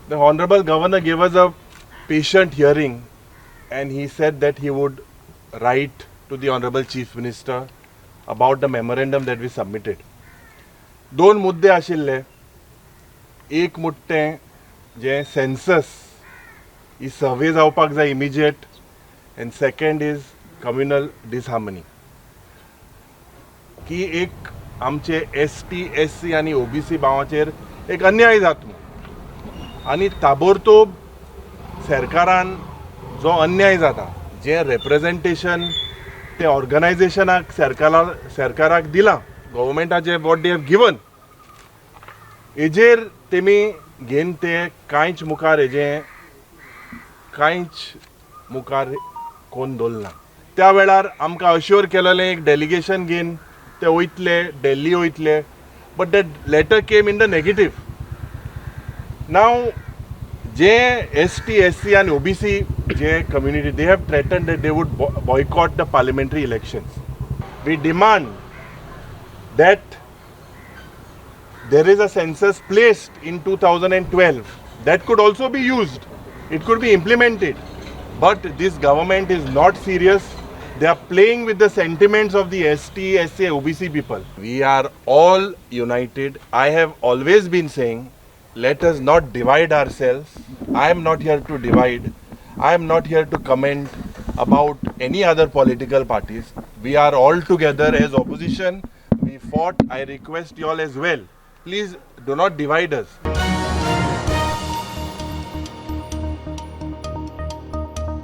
The Honorable Governor gave us a patient hearing and he said that he would write to the Honorable Chief Minister about the memorandum that we submitted. दोन मुद्दे आशिल्ले. एक मुद्दे जे census ही survey जावपाक जाय immediate, and second is communal disharmony, की एक आमचे एसटी, एससी आनी ओबीसी भावाचेर एक अन्याय जाता म्हूण आनी ताबोरतोब सरकारान जो अन्याय जाता, जें रेप्रेजेंटेशन ते ऑर्गनायझेशनाक सरकाराक दिलां, गव्हर्मेंटाचे, what they have given, हेजेर तेमी घेवन ते कांयच मुखार, हेजें कांयच मुखार कोण दवरना. त्या वेळार आमकां अश्योर केलेलें, एक डेलिगेशन घेवन ते वयतले, दिल्ली वयतले, but that letter came in the negative. Now J ST, SC आनी OBC J community, they have threatened that they would boycott the parliamentary elections. We demand that there is a census placed in 2012 that could also be used. It could be implemented. But this government is not serious. They are playing with the sentiments of the ST, SC, OBC people. We are all united. I have always been saying, let us not divide ourselves. I am not here to divide. I am not here to comment about any other political parties. We are all together as opposition. We fought. I request you all as well. Please do not divide us.